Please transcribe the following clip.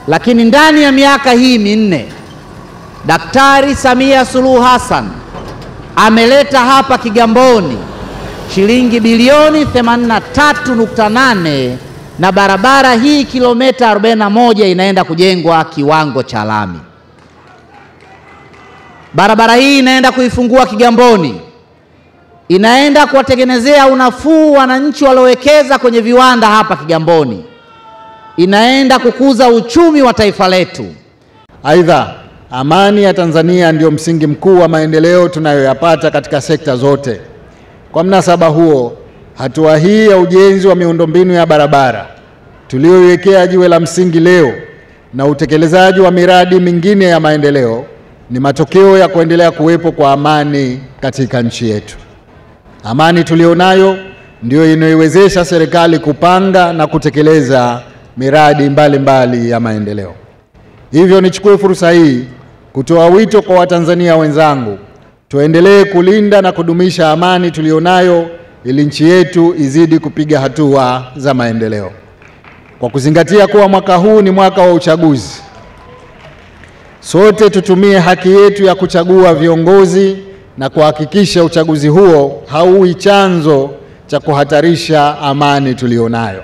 Lakini ndani ya miaka hii 4 Daktari Samia Suluhu Hassan ameleta hapa Kigamboni shilingi bilioni 83.8 na barabara hii kilomita 41 inaenda kujengwa kiwango cha lami. Barabara hii inaenda kuifungua Kigamboni, inaenda kuwatengenezea unafuu wananchi waliowekeza kwenye viwanda hapa Kigamboni, inaenda kukuza uchumi wa taifa letu. Aidha, amani ya Tanzania ndio msingi mkuu wa maendeleo tunayoyapata katika sekta zote. Kwa mnasaba huo, hatua hii ya ujenzi wa miundombinu ya barabara tuliyoiwekea jiwe la msingi leo na utekelezaji wa miradi mingine ya maendeleo ni matokeo ya kuendelea kuwepo kwa amani katika nchi yetu. Amani tulionayo ndio inayoiwezesha serikali kupanga na kutekeleza miradi mbalimbali ya maendeleo. Hivyo nichukue fursa hii kutoa wito kwa Watanzania wenzangu, tuendelee kulinda na kudumisha amani tulionayo ili nchi yetu izidi kupiga hatua za maendeleo. Kwa kuzingatia kuwa mwaka huu ni mwaka wa uchaguzi, sote tutumie haki yetu ya kuchagua viongozi na kuhakikisha uchaguzi huo hauwi chanzo cha kuhatarisha amani tulionayo.